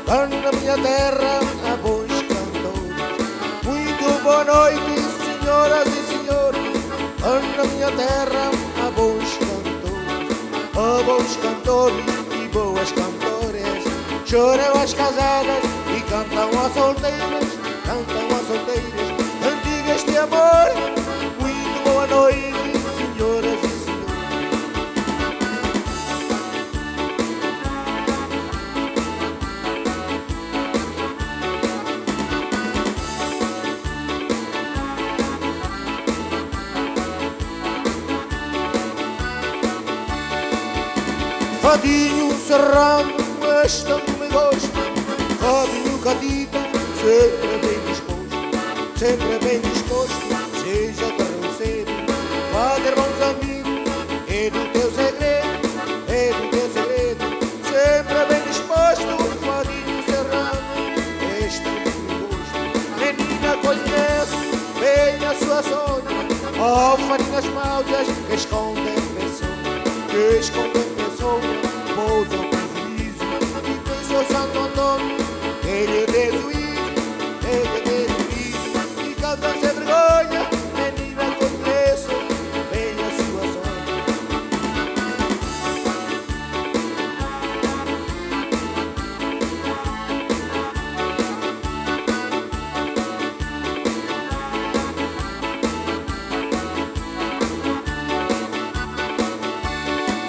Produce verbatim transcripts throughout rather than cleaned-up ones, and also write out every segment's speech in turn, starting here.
Lá na minha terra há bons cantores. Muito boa noite, senhoras e senhores. Lá na minha terra há bons cantores. Há bons cantores e boas cantoras. Choram as casadas e cantam as solteiras. Cantam as solteiras, cantigas de amor. Muito boa noite, senhoras e senhores. Fadinho serrano, este é o meu gosto. Fadinho catita, sempre bem disposto. Sempre bem disposto, seja carroceiro. Fazer bons amigos é do teu segredo, é do teu segredo. Sempre bem disposto, Fadinho serrano, este é o meu gosto. Menina, conheço bem a sua zona. Ó, Fadinho das Maltas, que esconde pessoa, que esconde pessoa, pousa o prejuízo. E tem seu Santo Antônio, ele é desuído, ele é desuído. E canta sem vergonha, menina, conheço bem a sua zona.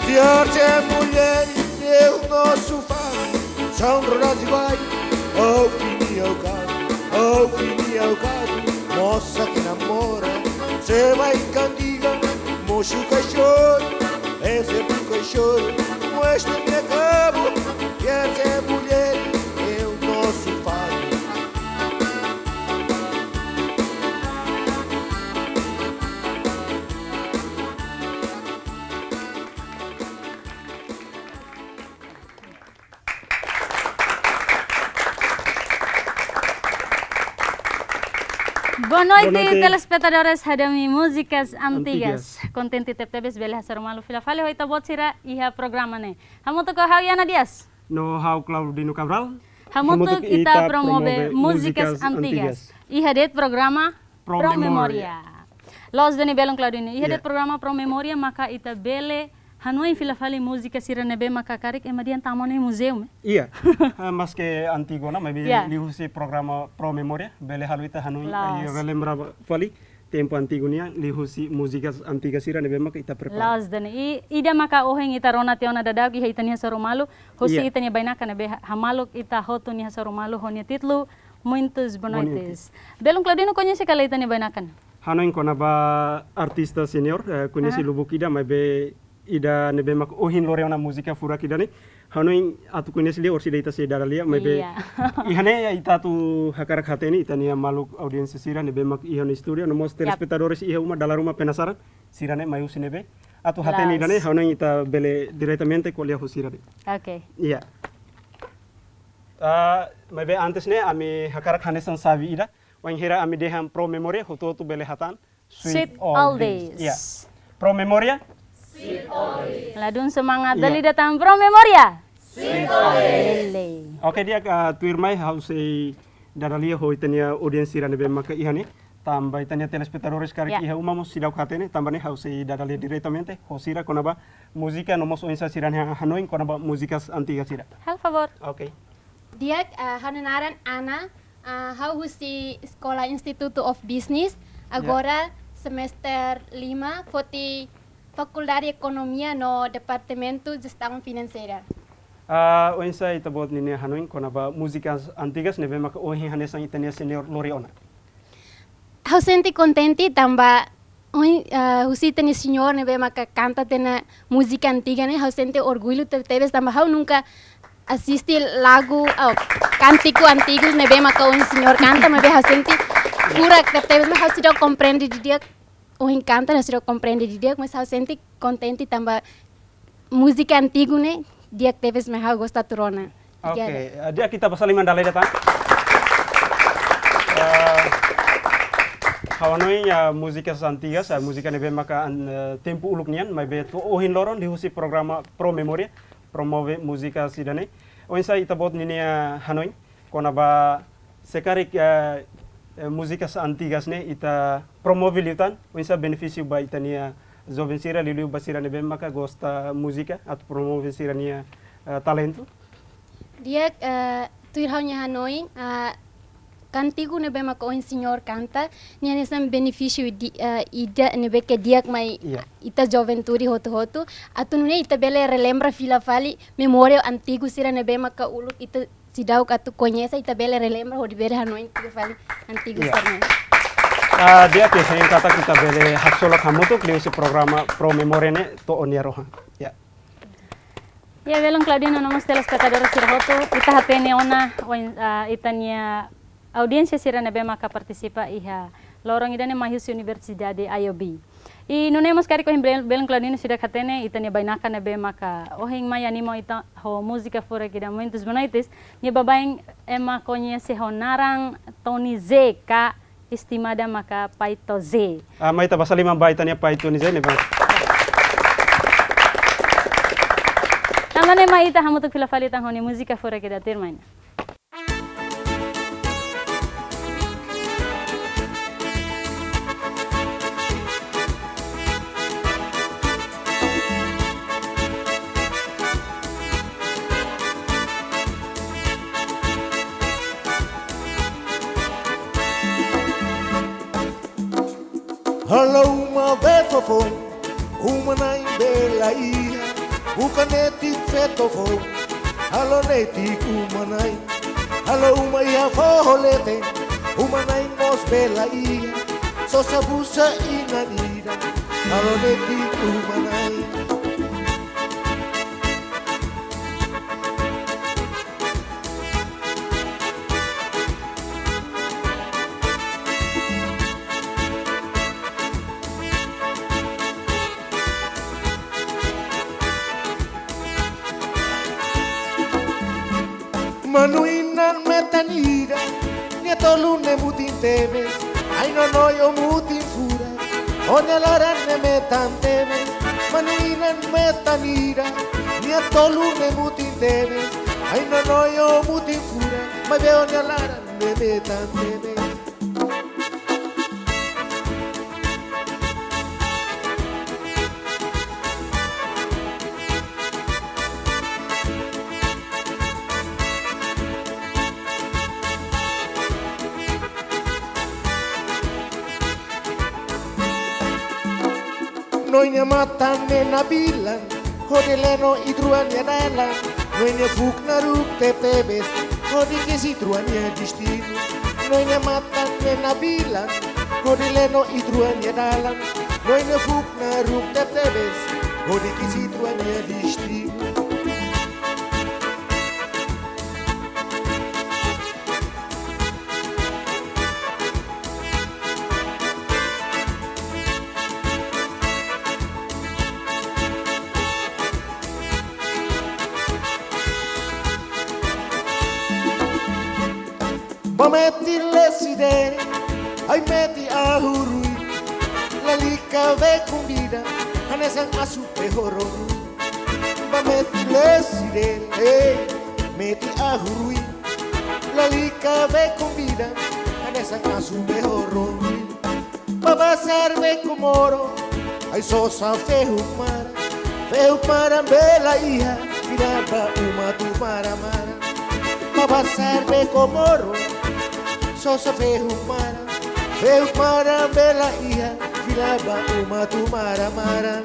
Fiar de mulher, eu nosso fado, são rodas iguais, ao fim e ao cabo, ao fim e ao cabo, moça que namora, se vai em cantiga, mocho cachorro, é sempre um cachorro, com este me acabo, fiar de mulher, eu nosso fado. Boa noite, Boa noite. Telespetadores Hadomi Múzikas Antigas. Antigas. Kontente tebtebes bele hasoru malu fila fali ho ita-boot sira iha programa ne'e. Hamutuk ho ha'u Yana Dias. No ha'u Claudino Cabral. Hamutuk Hamutuk ita ita promove promove múzikas múzikas antigas. Antigas. Iha de'it programa Pro Pro Memoria. Memoria. Loos duni belun Claudino. Iha Iya. de'it programa Pro Memoria maka ita bele hanoin fila fali múzika sira ne'ebé maka karik ema dehan tama ona iha muzeu, eh? Iya. Ah, maske antigu ona, maibé Iya. liuhusi programa Pro Memoria, bele halo ita hanoin, Loos. eh, relembra fali tempu antigu nian, liuhusi múzikas antigas sira ne'ebé maka ita prepara. Loos duni. I, ida maka ohin ita rona tiha ona daudauk iha ita-nia hasoru malu, husi Iya. ita-nia bainaka ne'ebé ha-, hamaluk ita hotu nia hasoru malu ho nia títulu Muitos Boa Noites. Boa noite. Belun Claudino koñese ka lae ita-nia bainaka ne'e? Hanoin kona-ba artista senior, eh, koñese Ah. lubuk ida, maibé ida ne'ebé mak ohin lori ona múzika furak ida-ne'e. Hanoin atu koñese lia, orsida ita sei dada lia, maibé Iya. iha ne'e ita atu hakarak hatene ita-nia maluk audiénsia sira ne'ebé mak iha ona estúdiu, no mós Yap. telespetadores iha uma, dala ruma penasaran, sira-ne'e mai husi ne'ebé. Atu hatene Loos. ida-ne'e, hanoin ita bele diretamente ko'alia ho sira-ne'e. Oke. Iya. Ah, maibé antes ne'e, ami hakarak hanesan xave ida, wainhira ami dehan Pro Memoria, hotu-hotu bele hatán Sweet Sweet Oldies. Oldies. Ya. Pro Memoria? Ladún semangat Iya. dala ida tan Pro Memoria. Sweet Oldies. Oke, di'ak, ah, tuirmai ha'u sei dada lia ho ita-nia audiénsia sira ne'ebé maka iha ne'e. Tanba ita-nia telespetadores karik Ya. iha uma mós seidauk hatene, tanba ne'e ha'u sei dada lia diretamente ho sira kona-ba múzika no mós oinsá sira-nia hanoin kona-ba múzikas antigas sira. Halo favór. Oke. Di'ak, ah, ha'u-nia naran Ana, ah, ha'u husi Eskola Institute of Business, Ya. agora semester lima, foti Fakuldade Ekonomia no Departamentu Jestaun Finanseira. Ah, oinsá ita-boot ninia hanoin kona-ba múzikas antigas ne'ebé maka ohin hanesan ita-nia senior lori ona? Ha'u sente kontente tanba ohin, ah, husi ita-nia senior ne'ebé maka kanta tiha ona múzika antiga ne'e, ha'u sente orgullu te-, tebes tanba ha'u nunka asiste lagu, oh, kántiku antigus ne'ebé maka ohin senior kanta, maibé ha'u sente furak tebtebes, mas ha'u seidauk komprende didi'ak ohin kanta, ha'u seidauk komprende didi'ak, mas ha'u sente kontente tanba múzika antigu ne'e di'ak tebes, mas ha'u gosta tuir ona. Oke, Obrigada. eh, di'ak, ita basa liman dala ida tan. Eh, ha'u hanoin, eh, múzikas antigas, eh, múzika ne'ebé maka an-, eh, tempu uluk nian, maibé to'o ohin loron liuhusi programa Pro Memoria, promove múzika sira-ne'e. Oinsá ita-boot ninia hanoin kona-ba se karik, eh, eh, múzikas antigas ne'e ita promove liután, oinsá benefísiu ba ita-nia joven sira, liuliu ba sira ne'ebé maka gosta múzika atu promove sira-nia, eh, talentu? Di'ak, eh, tuir ha'u-nia hanoin, eh, kantigu ne'ebé maka ohin señór kanta, nia hanesan benefísiu di, eh, ida ne'ebé ke di'ak mai, iya, ita juventude hotu-hotu, atu nune'e ita bele relembra fila fali memória antigu sira ne'ebé maka uluk ita seidauk atu koñese, ita bele relembra hodi bele hanoin tiha fali antigu, iya, sira-ne'e. Ah, di'ak, ke sein kata ita bele haksolok hamutuk liuhusi programa Pro Memória ne'e to'o nia rohan. Ya. Ya, belun Claudino no mós telespetadór sira hotu, ita hatene ona, oin, ah, ita-nia audiénsia sira ne'ebé maka partisipa iha loron ida-ne'e mai husi Universidade I O B. I nune'e mós karik ohin bel-, belun Claudino seidauk hatene, ita-nia bainaka ne'ebé maka ohin mai anima ita ho múzika furak ida Muitas Boas Noites, nia baibain ema koñese ho naran Tony Zé ka estimada maka Pai Tozé. Ah, mai ita basa liman ba ita-nia Pai Tony Zé ne'e, bang. Tanba ne'e mai ita hamutuk fila fali tan ho nia múzika furak ida tuirmai. Halo uma be fofo, uma-na'in bela iha, buka netik feto fó, halo netik uma-na'in. Halo uma iha foho leten, uma-na'in mós bela iha, sosa busa inan ida, halo netik uma-na'in. Manu inan metan ida, nia tolun ne'e mutin tebes, ai nonoi o mutin furak, ó-nia laran ne'e metan tebes. Manu inan metan ida, nia tolun ne'e mutin tebes, ai nonoi o mutin furak, maibé ó-nia laran ne'e metan tebes. Noi nia matan ne'e nabilan, hodi leno idrua nia dalan. Noi nia fuuk naruk tebetebes, hodi kesi idrua nia destinu. Noi nia matan ne'e nabilan, hodi leno idrua nia dalan. Noi nia fuuk naruk tebetebes, hodi kesi idrua nia destinu. Ba meti lesi de'it, ai meti ahuru ida. Lalika be kumbida, hanesan asu be ho ronu. Ba meti lesi de'it, ei, meti ahuru ida. Lalika be kumbida, hanesan asu be ho ronu. Ba bazár be Komoro, ai sosa fehuk maran. Fehuk maran bela iha, fila ba uma tumaran-maran. Ba bazár be Komoro, sosa fehuk maran. Fehuk maran bela iha, fila ba uma tumaran-maran.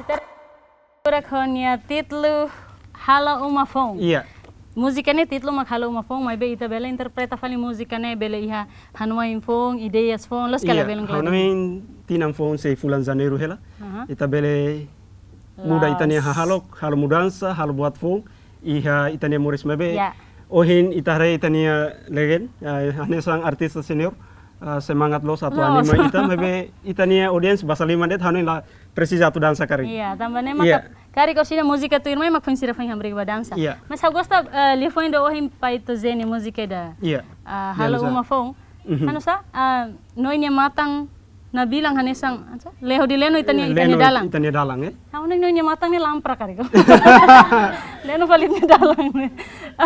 Ita furak ho nia títulu Halo Uma Foun. Iya. Múzika ne'e títulu mak Halo Uma Foun, maibé ita bele interpreta fali múzika ne'e bele iha hanoin foun, ideias foun, loos ka lae, iya, belun Claudino? Hanoin tinan foun sei fulan Janeiru hela. Aha. Ita bele muda ita-nia hahalok, halo mudansa, halo buat foun iha ita-nia moris maibé. Ya. Ohin ita haree ita-nia legenda, eh, hanesan artista senior, eh, semangat loos atu anima ita, maibé ita-nia audiénsia basa liman de'it, ha'u hanoin la presiza atu dansa karik. Iya, tanba ne'e mak karik ohin sira múzika tuirmai mak foin sira foin hamriik ba dansa. Iya. Mas ha'u gosta, eh, liafuan ida ohin Pai Tozeni múzika ida. Iya. Ah, halo uma foun. Mhm. Anu sa, ah, no nia matan nabilang hanesan, anu sa, Leho di Leno ita-nia, ita-nia dalan. Ita-nia dalan, eh? Ha'u hanoin no nia matan ne'e lamprak karik. Leno fali nia dalan ne'e.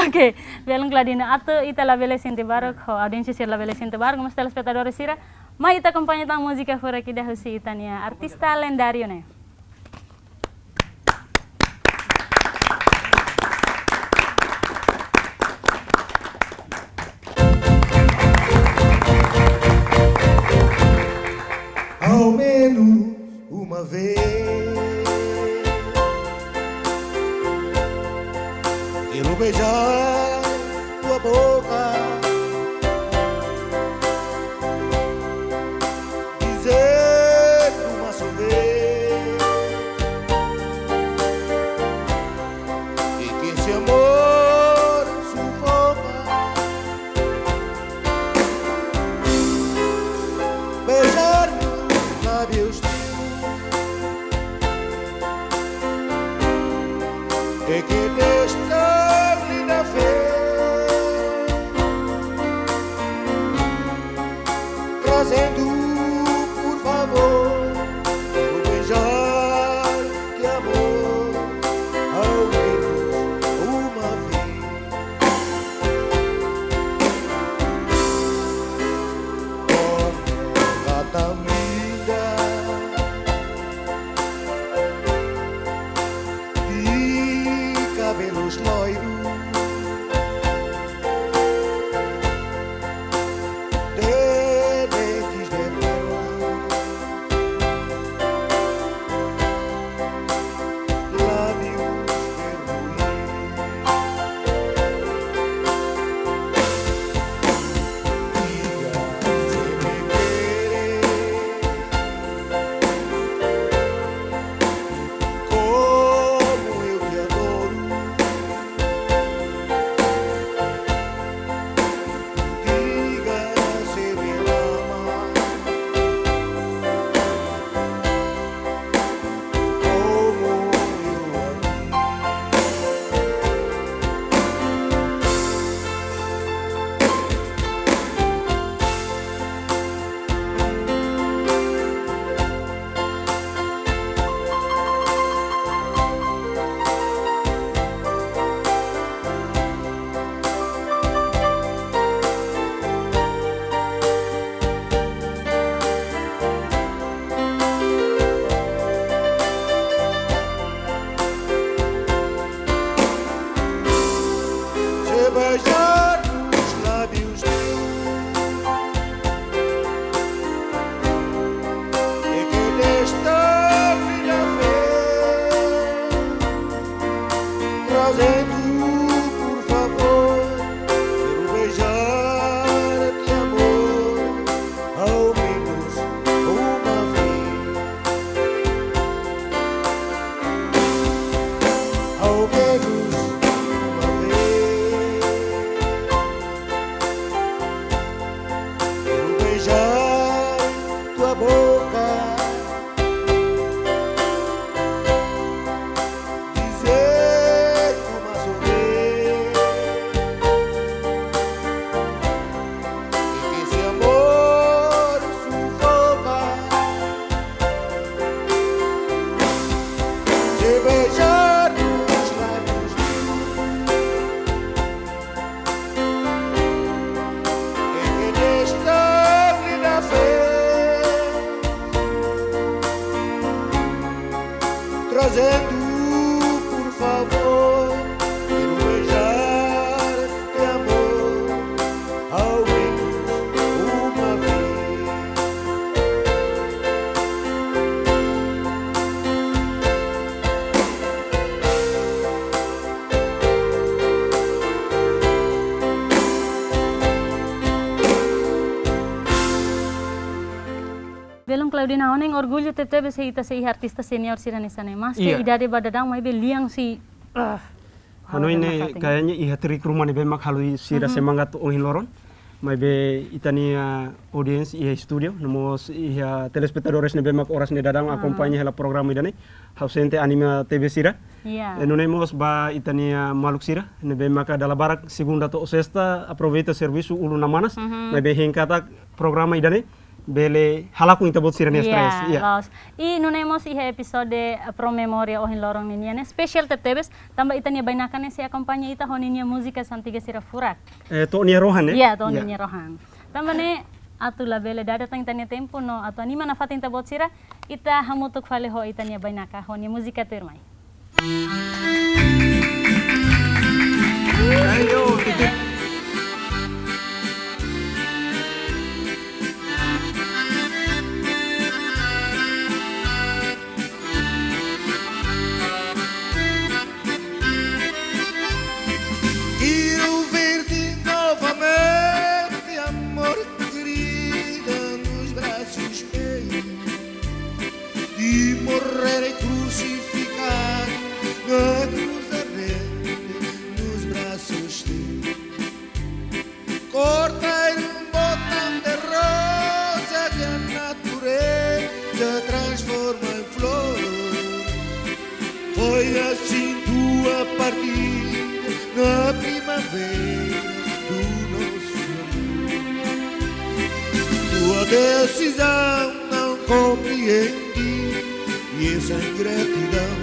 Oke, belun Claudina, atu ita labele sente baruk, ho audiénsia sira labele sente baruk, mas telespetadór sira, mai ita akompaña tan múzika furak ida husi ita-nia artista lendáriu ne'e. Ao menos uma vez, quero beijar tua boca, dizer uma só vez, e que esse amor sufoca. Beijar nos lábios teus é que desta linda vez, trazendo, por favor, quero beijar-te, amor, ao menos uma vez. Oh, gata linda, de cabelos loiros, de dentes de perla, lábios de rubi. Diga se me quieres, como eu te adoro. Diga se me amas, como eu a ti. Se beijar nos lábios teus é que desta vida vem, trazendo, por favor, quero beijar-te, amor, ao menos uma vez. Ao menos uma vez, quero beijar tua boca, dizer uma só vez, e que esse amor sufoca. Se beijar nos lábios teus é que desta vida vem, trazendo, por favor, quero beijar-te, amor, ao menos uma vez. Belun Claudina, ha'u hanoin orgullu tebetebes ita sei iha artista senior sira hanesan ne'e. Maske Iya. idade ba daudaun maibé lian sei, ah, Hanoin ne'e, kayaknya iha trik ruma ne'ebé mak halo sira Mhm. semangat ohin loron. Maibé ita-nia audiénsia iha estúdiu, no mós iha telespetadores ne'ebé mak oras ne'e daudaun Ah. akompaña hela programa ida-ne'e. Ha'u sente anima tebes sira. Iya. E nune'e mós ba ita-nia maluk sira ne'ebé maka dala barak segunda to'o sesta aproveita servisu ulun namanas. Mhm. Maibé hein katak programa ida-ne'e bele halakon ita-boot sira-nia Iya, stress. Iya. loos. I nune'e mós iha episode, eh, Promemoria ohin loron ninian ne'e spesiál tebetebes, tanba ita-nia bainaka ne'e sei akompaña ita ho ninia múzika antiga sira furak. Eh, to'o nia rohan, eh? Iya, to'o Iya. ninia rohan. Tanba ne'e atu labele dada tan ita-nia tempu no atu anima nafatin ita-boot sira, ita hamutuk fali ho ita-nia bainaka ho nia múzika tuirmai. Ayo, titik. Rio Verde novamente, amor querida, nos braços meus. E morrerei crucificado na cruz ardente, nos braços teus. Cortei um botão de rosa que a natureza transforma em flor. Foi assim tua partida na primavera do nosso amor. Tua decisão não compreendi e essa ingratidão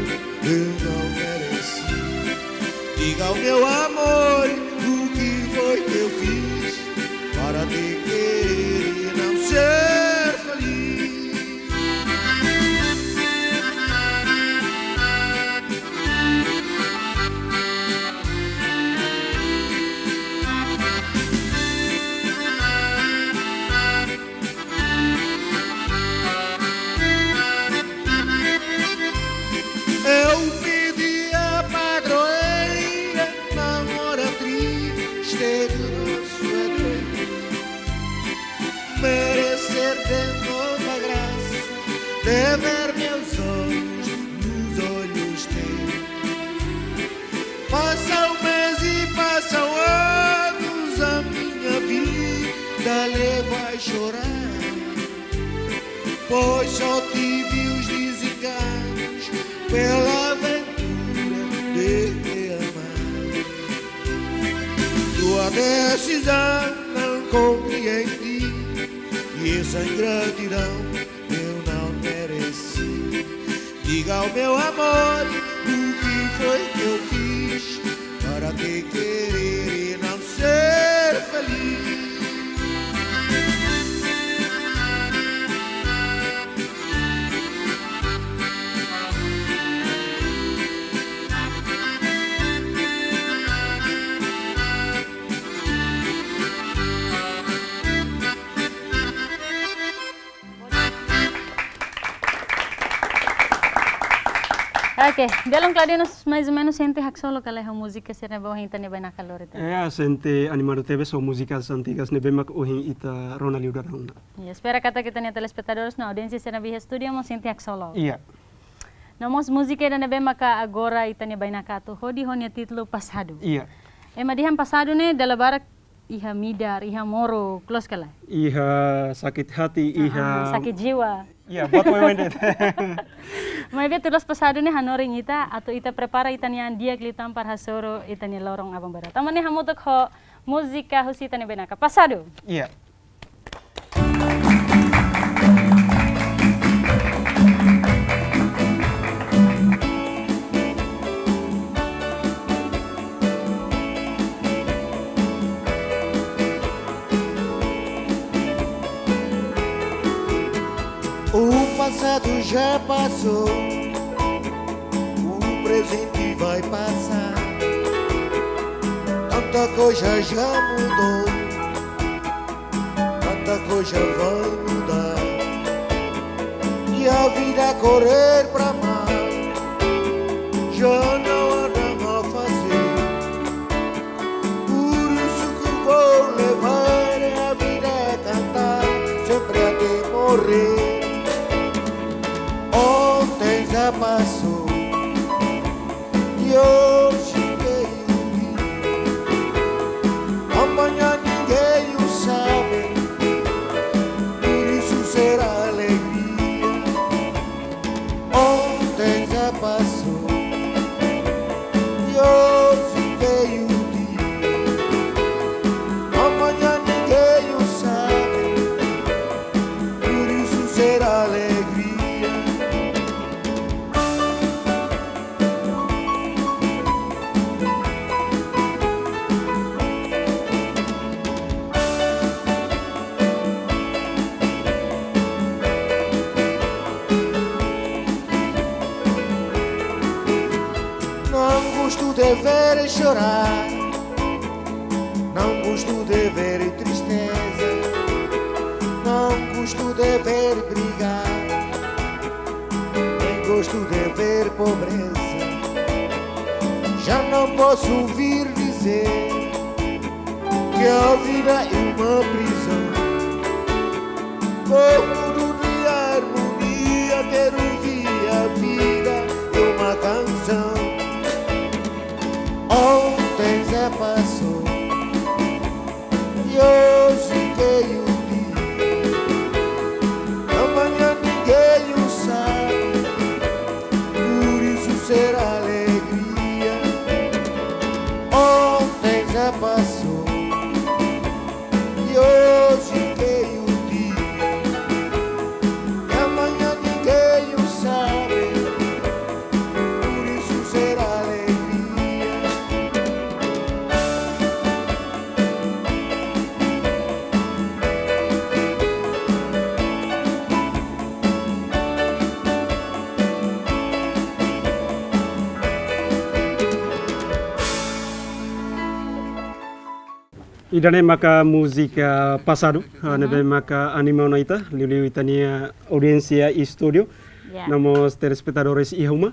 eu não mereci. Diga ao meu amor o que foi que eu fiz para te querer e não ser feliz. Eu pedi à padroeira, na hora triste do nosso adeus, merecer de novo a graça de ver meus olhos nos olhos teus. Passam meses e passam anos, a minha vida levo a chorar, pois só tive os desenganos pela aventura de te amar. Tua decisão não compreendi e essa ingratidão eu não mereci. Diga ao meu amor o que foi que eu fiz para te querer e não ser feliz. Oke, belun Claudina, mais ou menos sente haksolok ka lae ho múzika sira ne'ebé ohin ita-nia bainaka lori tadi? Ya, sente animadu tebes ho múzikas antigas ne'ebé mak ohin ita rona liu daudaun ona. Iya, espera katak ita-nia telespetadores no audiénsia sira ne'ebé iha estúdiu mós sente haksolok. Iya. No mós múzika ida ne'ebé maka agora ita-nia bainaka atu hodi ho nia títulu Pasadu. Iya. Ema dehan pasadu ne'e dala barak iha midar, iha moruk, loos ka lae? Iha sakit hati, Ah, iha ah, sakit jiwa. Iya, buat main-main deh. Maibé tuir loos pasadu ne'e hanorin ita, atu ita prepara ita-nia an di'ak liután para hasoru ita-nia loron aban-bainrua. Tanba ne'e hamutuk ho múzika husi ita-nia bainaka. Pasadu. Iya. O passado já passou, o presente vai passar. Tanta coisa já mudou, tanta coisa vai mudar. E a vida a correr pra mal, já não há nada a fazer. Por isso que vou levar a vida a cantar, sempre até morrer. Ver chorar, não gosto de ver tristeza, não gosto de ver brigar, nem gosto de ver pobreza. Já não posso ouvir dizer que a vida é uma prisão. Vou tudo de harmonia, quero ouvir a vida é uma canção. Ontem já passou e hoje quem o dia. Amanhã ninguém o sabe, por isso será alegria. Ontem já passou e hoje quem o dia. E amanhã ninguém o sabe, por isso será alegria. Ida-ne'e maka múzika Passado, ah, ne'ebé maka anima ona ita, liuliu ita-nia audiénsia iha estúdiu, Ya. no mós telespetadores iha uma.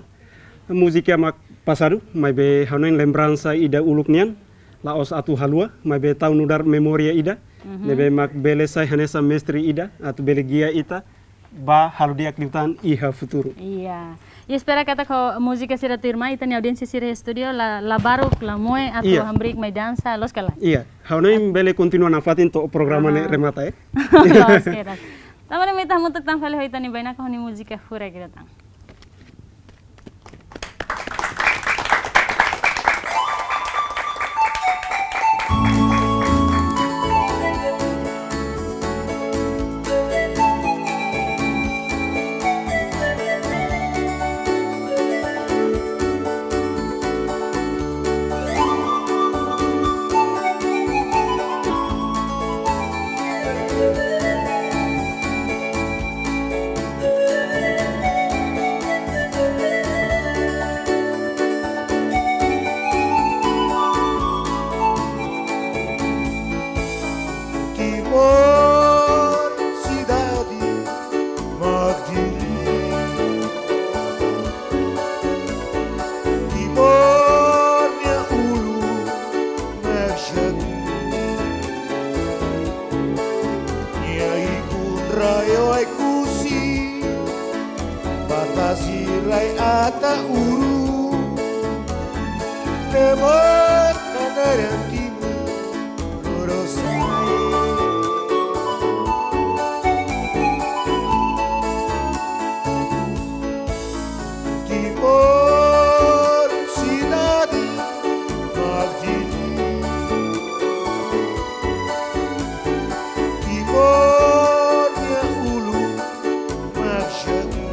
Múzika mak Passado, maibé hanoin lembransa ida uluk nian, la'ós atu haluha, maibé tau nu'udar memória ida, Mhm. ne'ebé mak bele sai hanesan mestre ida, atu bele gia ita, ba halo di'ak liután iha futuru. Iya. Ya, espera katak ho múzika sira tuirmai, ita-nia audiénsia sira iha estúdiu, la, la baruk, la moe, atu Iya. hamriik mai dansa, loos ka lae? Iya. Hanoin bele kontinua nafatin to'o programa ne'e Aha. remata, eh? Loos kedas. Tanba ne'e mak ita hamutuk tan fali ho ita-nia bainaka ho nia múzika furak ida tan. Timor, sidade mak Dili. Timor nia uluk mak Xangu. Nia ikun rai Oekusi, ba tasi rai Ataúru. Ne'e mak kanaran Timor, Lorosa'e. Timor, sidade mak Dili. Timor nia uluk mak Xangu.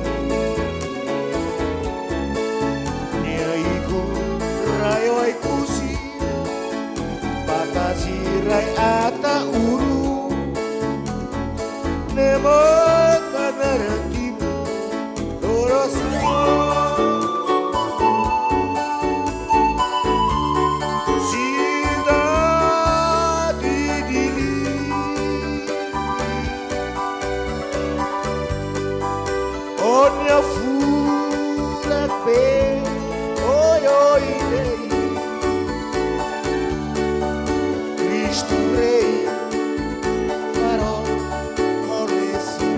Nia ikun rai Oekusi, ba tasi rai Ataúru. Ne'e mak kanaran Timor, Lorosa'e. Sidade Dili. Ó-nia furak bee, oioin de'it. Kristu Rei, Farol, Molesi.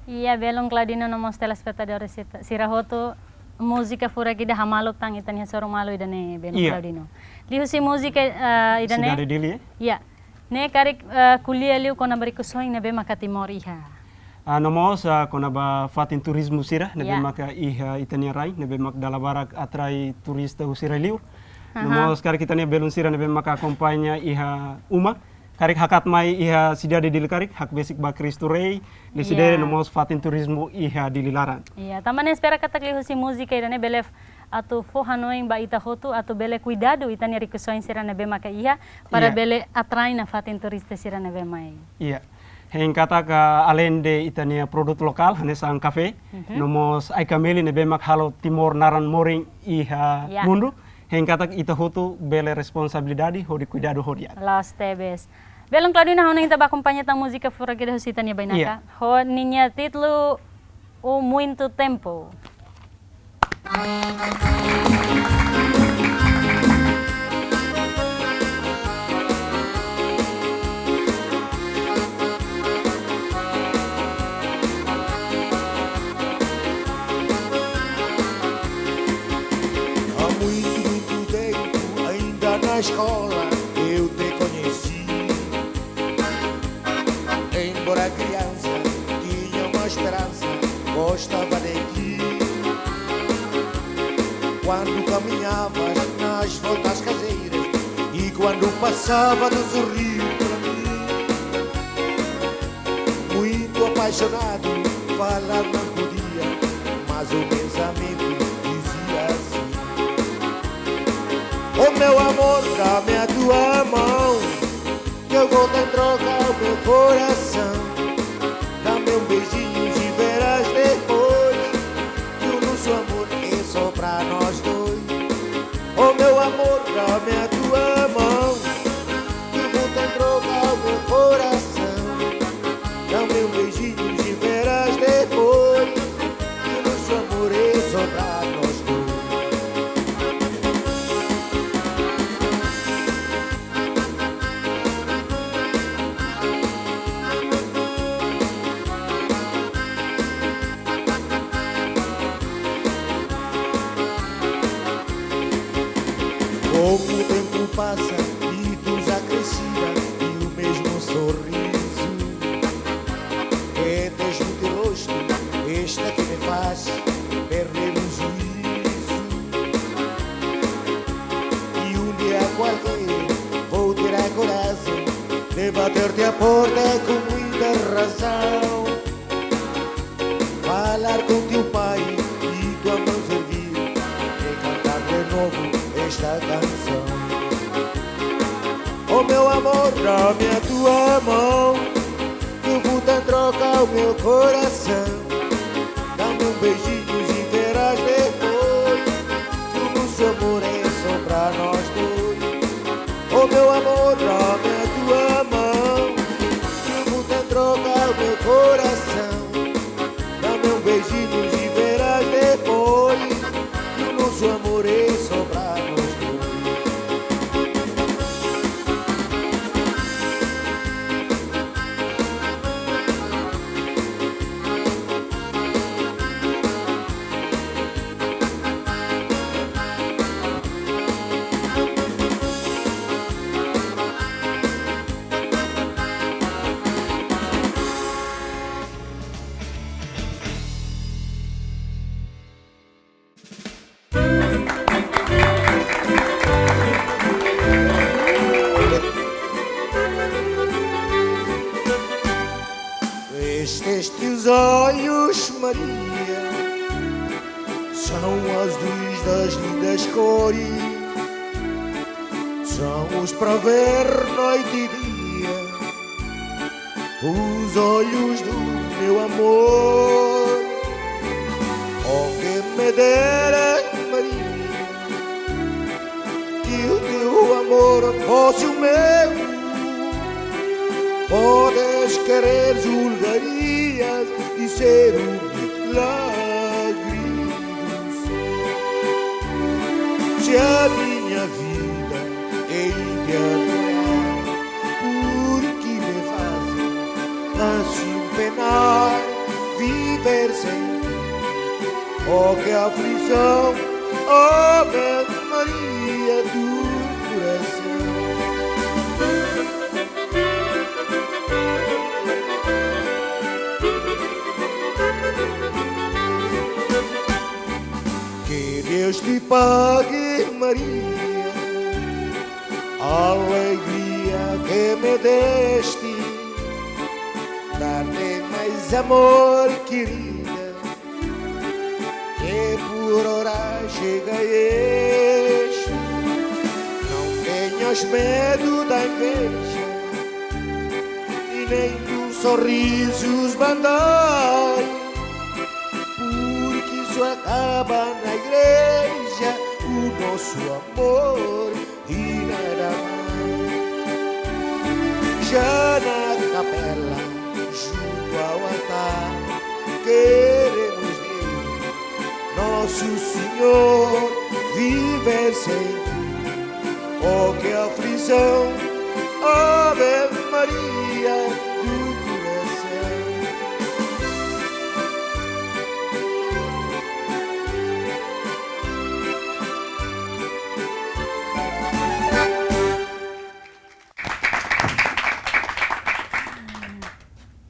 Iya, belun Claudino no mós telespetadór sita-, sira hotu, múzika furak ida hamaluk tan ita-nia hasoru malu ida-ne'e, belun Iya. Claudino. Liuhusi múzika, eh, ida-ne'e. Sidade Dili, eh? Iya. Ne'e karik, eh, ko'alia liu kona-ba rikusoin ne'ebé maka Timor iha. Ah, no mós, ah, kona-ba fatin turizmu sira, ne'ebé Iya. maka iha ita-nia rai, ne'ebé mak dala barak atrai turista husi rai liur. No Aha. mós karik ita-nia belun sira ne'ebé maka akompaña iha uma. Karik hakat mai iha sidade Dili karik, hakbesik ba Cristo Rei, Iya. Lecidere no mós fatin turizmu iha Dili laran. Iya, tanba ne'e espera katak liuhusi múzika ida-ne'e bele atu fó hanoin ba ita hotu, atu bele kuidadu ita-nia rikusoin sira ne'ebé maka iha, para Iya. bele atrai nafatin turista sira ne'ebé mai. Iya. Hein katak, ah, aleinde ita-nia produtu lokál, hanesan kafé, Mhm. no mós ai-kameli ne'ebé mak halo Timor naran morin iha Iya. mundu, hein katak ita hotu bele responsabilidade hodi kuidadu ho di'ak. Loos tebes. Belun Claudino, ha'u hanoin ita bá akompaña tan múzika furak ida husi ita-nia bainaka. Iya. Ho ninia títulu O Muito Tempo. Há muito, muito tempo, ainda na escola, eu te conheci. Embora criança, tinha uma esperança, gostava de ti. Quando caminhavas nas voltas caseiras e quando passava tu sorriu para mim. Muito apaixonado, falar não podia, mas o pensamento dizia assim: "Oh meu amor, dá-me a tua mão, que eu vou dar em troca ao meu coração. Dá-me um beijinho e verás depois que o nosso amor é só pra nós dois. Oh meu amor, dá-me a tua mão, que eu vou dar em troca ao meu coração. Dá-me um beijinho e verás depois que o nosso amor é só pra nós dois." Pouco tempo passa e tu já crescida e o mesmo sorriso que tens no teu rosto, esta que me faz perder o juízo. E um dia qualquer vou ter a coragem de bater-te a porta com muita razão. Falar com teu pai e tua mãe servir e cantar de novo esta canção. Oh meu amor, dá-me a tua mão, que eu vou dar em troca ao meu coração. Dá-me um beijinho e verás depois que o nosso amor é só pra nós dois. Oh meu amor, dá-me a tua mão, que eu vou dar em troca ao meu coração. Dá-me um beijinho e verás depois que o nosso amor é só pra nós dois. Estes teus olhos, Maria, são azuis das lindas cores, são os pra ver noite e dia. Os olhos do meu amor, oh que Me dera, Maria, que o teu amor fosse o meu. Podes querer, julgarias e ser um milagre do céu. Se a minha vida hei de adorar, porque me fazes assim penar, viver sem ti. Oh, que aflição, Ave Maria do coração. Que Deus te pague, Maria, a alegria que me deste, dar-te mais amor, querida, que por hora chega este. Não tenhas medo da inveja e nem dos sorrisos bandai, porque só acaba na igreja o nosso amor e nada mais. Já na capela, junto ao altar, queremos ver Nosso Senhor, viver sem ti. Oh, que aflição, Ave Maria do coração.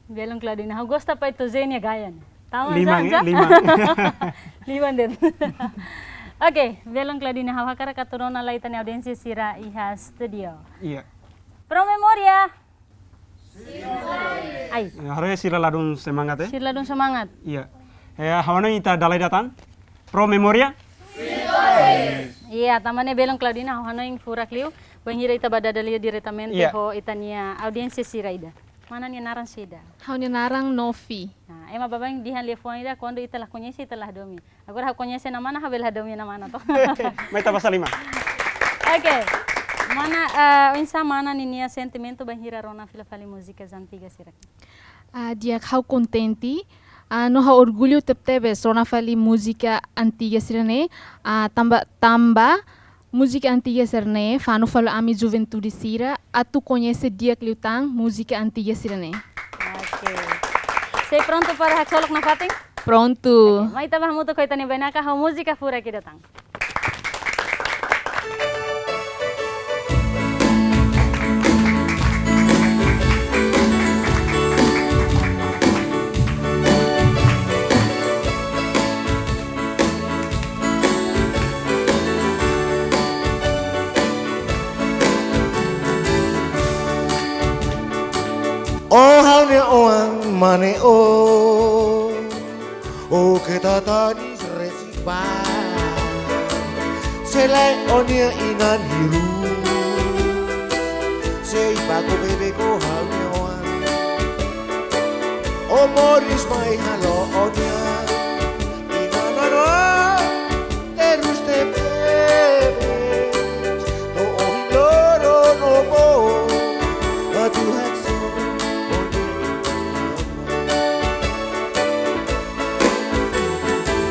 Belun Claudina, ha'u gosta Pai Tozé nia gaya ne'e. Tahu, liman, ya? Liman. Liman de'it. Oke, belun Claudina, ha'u hakarak atu rona lai ita-nia audiénsia sira iha estúdiu. Iya. Pro Memória. Ai. Ya, haree sira ladún semangat, eh? Sira ladún semangat. Iya. Eh, ha'u hanoin ita dala ida tan. Pro Memória. Iya, tanba ne'e belun Claudina, ha'u hanoin furak liu, bainhira ita bá dada lia diretamente, iya, ho ita-nia audiénsia sira ida. Mana nia naran saida? Ha'u-nia naran Novi. Nah, ema baibain dehan liafuan ida, kuandu ita la koñese, ita la hadomi. Agora ha'u koñese nia mana, ha'u bele hadomi nia mana, to? Mai ita basa liman. Oke. Mana, eh, oinsá mana ninia sentimentu bainhira rona fila fali múzika antiga sira? Ah, di'ak, ha'u kontente. Ah, no ha'u orgullu tebetebes rona fali múzika antiga sira-ne'e. Ah, tanba, tanba múzika antiga sira-ne'e fanu fali ami juventude sira atu koñese di'ak liután múzika antiga sira-ne'e. Oke. Sei prontu para haksolok nafatin? Prontu. Oke, mai ita bá hamutuk ho ita-nia bainaka ho múzika furak ida tan. Oh, ha'u-nia oan mane, oh, oh, que tatanis resiba. Se lae ó-nia inan hiru, sei bá ko bebé ko ha'u-nia oan. Ó moris mai halo ó-nia inan-oan terus tebes. To'o ohin loron ó bá atu haksolok ó-nia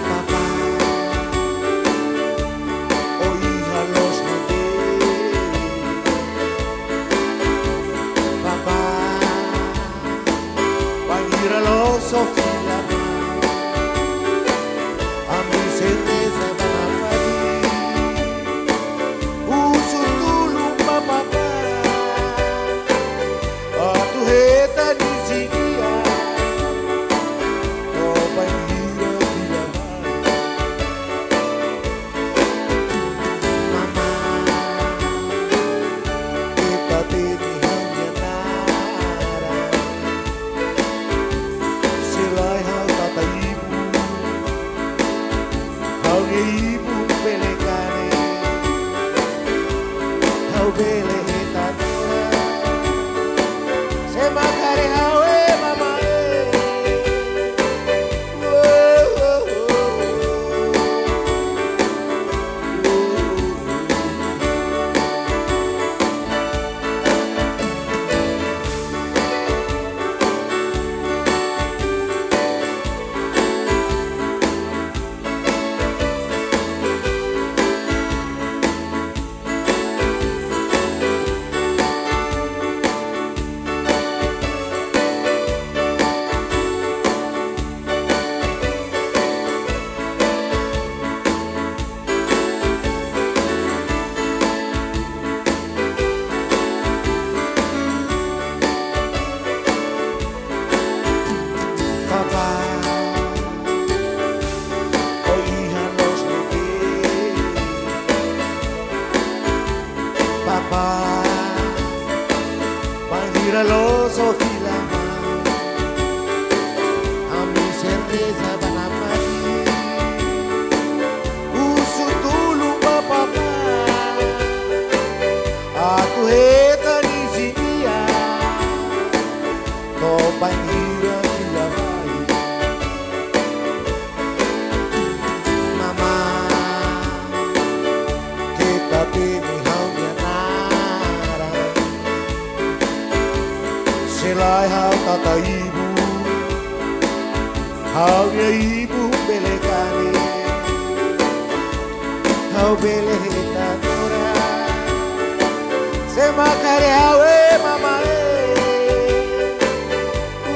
Papá, ó iha loos ne'ebé? Papá, bainhira loos ó fila mai, ami sei reza ba fali, husu tulun ba papá. Atu hetan isin di'ak, ó bainhira fila mai. Mamá, keta temi ha'u-nia naran. Se lae ha'u tata ibun, ha'u-nia ibun bele kaer. Ha'u bele hetan naran. Sé mak haree ha'u, eh, mamá, eh. Oh, oh, oh, oh. Só fila mai, ami sei reza ba Na'i Maromak, husu tulun ba Papá, atu hetan isin di'ak, to'o bainhira fila mai. Mamá, keta temi ha'u-nia naran. Se lae ha'u tata ibun, ha'u-nia ibun bele kaer, ha'u bele hetan oras. Sé mak haree ha'u, eh, mamá, eh.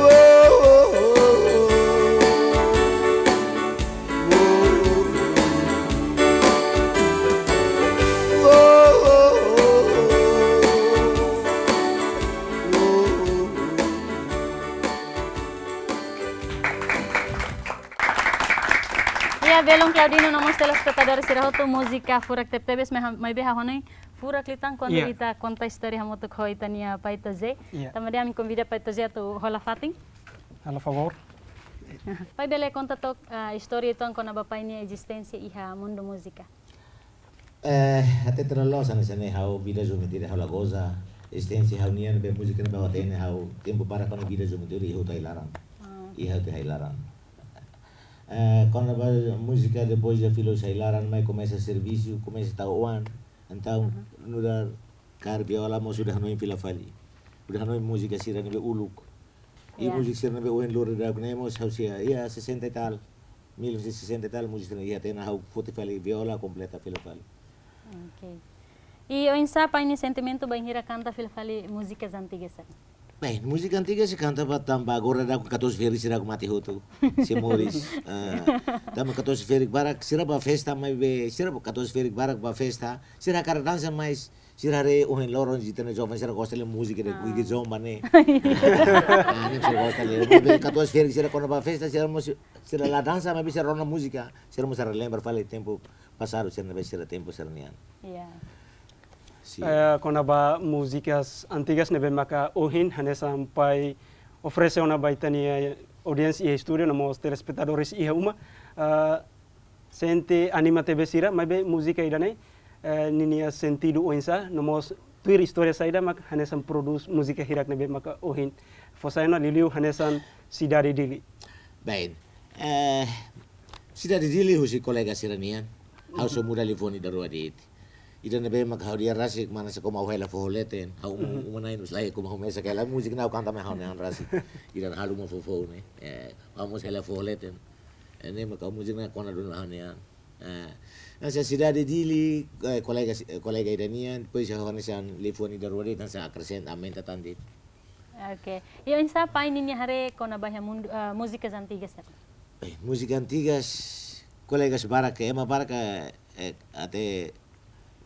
Oh, oh, oh, oh. Iya, belun Claudino no mós telespetadór sira hotu, múzika furak tebetebes, mai- maibé ha'u hanoin furak liután kuandu Iya. ita konta istória hamutuk ho ita-nia pai Tozé. Iya. Tanba ne'e ami konvida pai Tozé atu hola fatin. Halo favór. Pai, bele konta took, ah, istória uitoan kona-ba pai nia ezisténsia iha mundu múzika. Eh, até tira loos hanesan ne'e ha'u vida juventude ha'u la goza. Ezisténsia ha'u-nian be múzika ne'ebé ha'u hatene ha'u tempu barak kona vida juventude iha hotu iha ai-laran. Ah. Iha hotu iha ai-laran. Eh, kona-ba múzika depois de fila hotu iha ai-laran mai komesa servisu, komesa tau oan. Entaun, Aha. nu'udar kaer viola mós ha'u hanoin fila fali. Ha'u hanoin múzika sira ne'ebé uluk. I Ya. múzika sira ne'ebé ohin loron daudaun ne'e mós ha'u sei, ya, sesenta e tal. Mil novecentos e sessenta e tal, múzika sira ne'e iha, entaun ha'u foti fali viola, kompleta fila fali. Ok. I oinsá pai nia sentimentu bainhira kanta fila fali múzikas antigas? Bem, múzika antiga sei kanta ba tanba agora daudaun katorze ferik sira mate hotu. Sei moris. Ah, tanba katorze ferik barak sira bá festa, maibé sira bá katorze ferik barak bá festa. Sira hakarak dansa, mas sira haree ohin loron ita-nia joven sira gosta liu múzika de Ah. Guigui Zomba ne'e. Ah, ne'e sira gosta liu. Maibé katorze ferik sira kuandu bá festa, sira mós, sira la dansa, maibé sira rona múzika. Sira mós relembra fali tempu pasadu, sira ne'ebé sira tempu sira-nian. Ya. Sin. Eh, kona-ba múzikas antigas ne'ebé maka ohin hanesan pai oferese ona ba ita-nia audiénsia iha estúdiu no mós telespetadores iha uma. Eh, sente anima tebes sira, maibé múzika ida-ne'e, eh, ninia sentidu oinsá, no mós tuir istória saida mak hanesan prodús múzika hirak ne'ebé maka ohin fó sai ona, liuliu hanesan Sidade Dili. Bem, eh, Sidade Dili husi kolega sira-nian, ha'u só muda liafuan ida rua de'it. Ida ne'ebé mak ha'u di'ak rasik, mana se koma hela foho leten, ha'u uma, Mhm. uma na'in-neen, lae koma ha'u mesak hela múzika ne'e ha'u kanta mai ha'u-nia an rasik. Ida halo uma foho ne'e, eh, ha'u mós hela foho leten. Eh, ne'e mak ha'u múzika ne'e kona duni ha'u-nia an. Eh, hanesan Sidade Dili, eh, kolega si-, eh, kolega ida nian, depois ha'u hanesan liafuan ida rua de'it, hanesan akresenta, aumenta tan de'it. Ok. I oinsá pai ninia haree kona-ba iha mundu, eh, múzikas antigas? Eh, múzika antigas, kolegas barak, ema barak, eh, até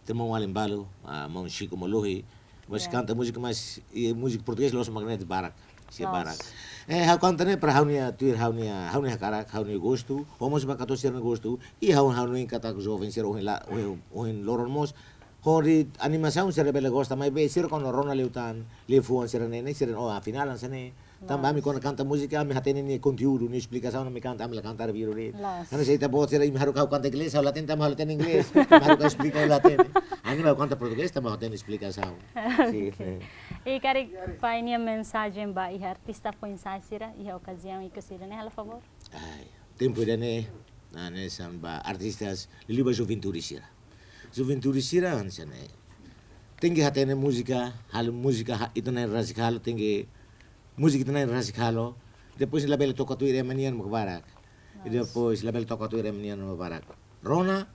temos um além balu, ah, maun Chico Molohi, mas Ya. kanta múzika, mas, i múzika portugés loos mak ne'e barak, sei Loos. barak. Eh, ha'u kanta ne'e para ha'u-nia tuir, ha'u-nia, ha'u-nia hakarak, ha'u-nia gostu, ho mós ba katorze sira-nia gostu, i ha'u, ha'u hanoin katak joven sira ohin la, ohin, ohin loron mós, hodi animasaun sira bele gosta, maibé sira kuandu rona liután, liafuan sira-ne'e, sira, oh, afinál hanesan ne'e. Tanba ami Loos. kuandu kanta múzika, ami hatene nia konteúdu, nia esplikasaun, ami kanta, ami la kanta arbiru de'it. Loos. Hanesan ita-boot sira, imi haruka ha'u kanta inglés, ha'u la hatene tanba ha'u la hatene inglés, imi haruka esplika ha'u la hatene. Ami ha'u kanta portugés, tanba ha'u hatene esplikasaun. Sin, Ok. sin. I karik pai nia mensajen ba iha artista foin-sa'e sira, iha okaziaun ikus ida-ne'e, halo favór? Ai, tempu ida-ne'e, hanesan ba artistas, liuliu ba juventude sira. Juventude sira hanesan ne'e. Tenke hatene múzika, halo múzika, ha-, ita-nia an rasik halo, tenke múzika ita-nia an rasik halo. Depois labele toka tuir ema nian mak barak. I Nice. depois labele toka tuir ema nian mak barak. Rona,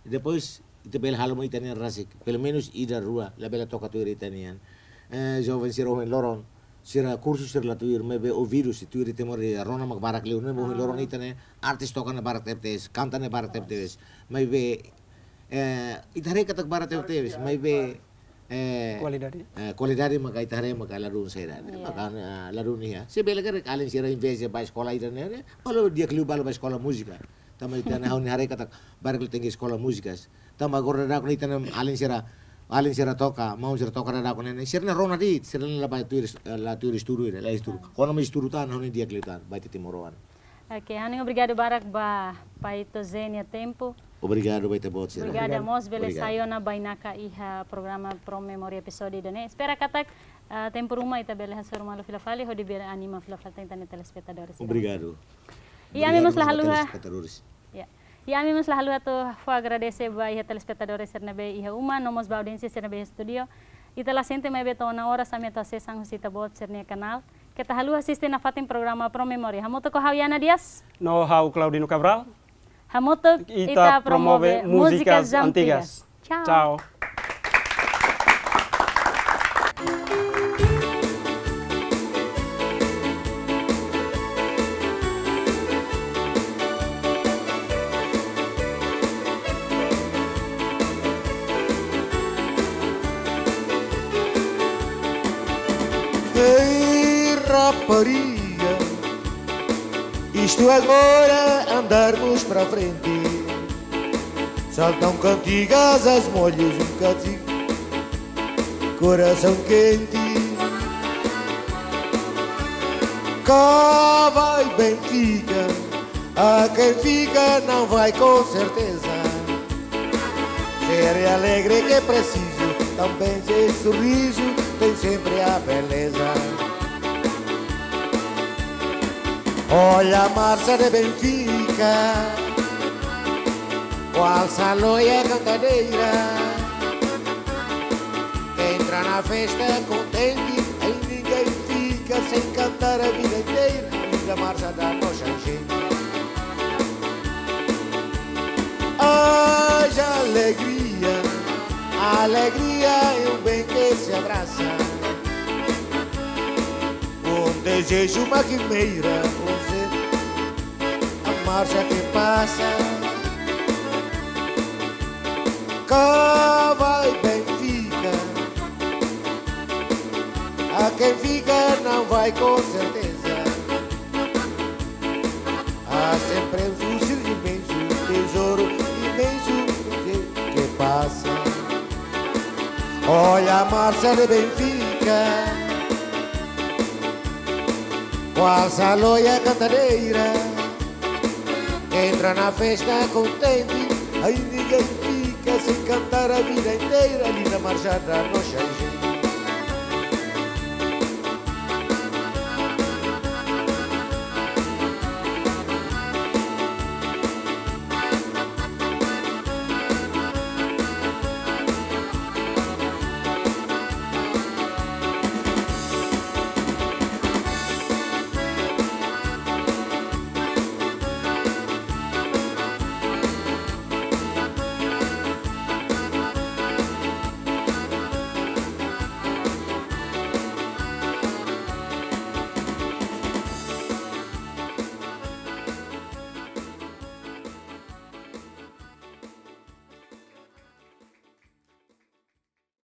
i depois ita bele halo mak ita-nia an rasik. Pelumenus ida rua, labele toka tuir ita-nian. Eh, joven sira ohin loron, sira kursu sira la tuir, maibé ouvidu sei tuir, Timor rona mak barak liu, ne'e ohin loron Ah. ita-nia artis toka ne'e barak tebetebes, kanta ne'e barak tebetebes. Maibé, eh, ita haree katak barak tebetebes, maibé, eh, Kualidade. eh, kualidade maka ita haree maka ladún saida. Ya. Maka, eh, ladún iha. Se bele karik alin sira invés de bá eskola ida-ne'e, ne'e, balu di'ak liu balu bá eskola múzika. Tanba ita-nia ha'u-nia haree katak barak liu tenke eskola múzikas. Tanba agora daudaun ne'e ita-nia alin sira alin sira toka, maun sira toka dadaun ne'e, sira-nia rona de'it, sira-nia la bá tuir, eh, la tuir estudu, la estudu. Kuandu mai estudu tan, ha'u-nia di'ak liután, ba ita timoroan. Oke, ha'u-nia obrigadu barak ba Pai Tozé nia tempu. Obrigadu ba ita-boot sira. Obrigada mós bele Obrigadu. sai ona bainaka iha programa Pro Memoria episódiu ida-ne'e. Espera katak, ah, tempu ruma ita bele hasoru malu fila fali, hodi bele anima fila fali tan ita-nia telespetadores sira. Obrigadu. I ami Obrigadu mós la mós ba haluha. telespetadores. Ya. I ami mós la haluha atu fó agradese ba iha telespetadores sira ne'ebé iha uma, no mós ba audiénsia sira ne'ebé iha estúdiu. Ita la sente maibé to'o ona oras ami atu hasees an husi ita-boot sira-nia kanál. Keta haluha asiste nafatin programa Pro Memoria. Hamutuk ho ha'u Yana Dias. No ha'u Claudino Cabral. Hamutuk Ita ita promove promove múzicas múzicas antigas. antigas. Tchau. Tchau. Ei, rapariga, isto agora andarmos pra frente. Saltam cantigas, as molhas um bocadinho, coração quente. Cá vai Benfica, a quem fica não vai com certeza. Ser alegre que é preciso, também ser sorriso, tem sempre a beleza. Olha a marcha de Benfica, qual saloia cantadeira. Entra na festa contente, aí ninguém fica sem cantar a vida inteira. Linda marcha da nossa gente. Haja alegria, a alegria é um bem que se abraça. Um desejo, uma quimeira, um desejo, a marcha que passa. Cá vai Benfica, a quem fica não vai com certeza. Há sempre um fuzil imenso, tesouro imenso que, que passa. Olha a marcha de Benfica, qual saloia cantadeira. Entra na festa contente, aí ninguém fica sem cantar a vida inteira. Linda marcha da nossa gente.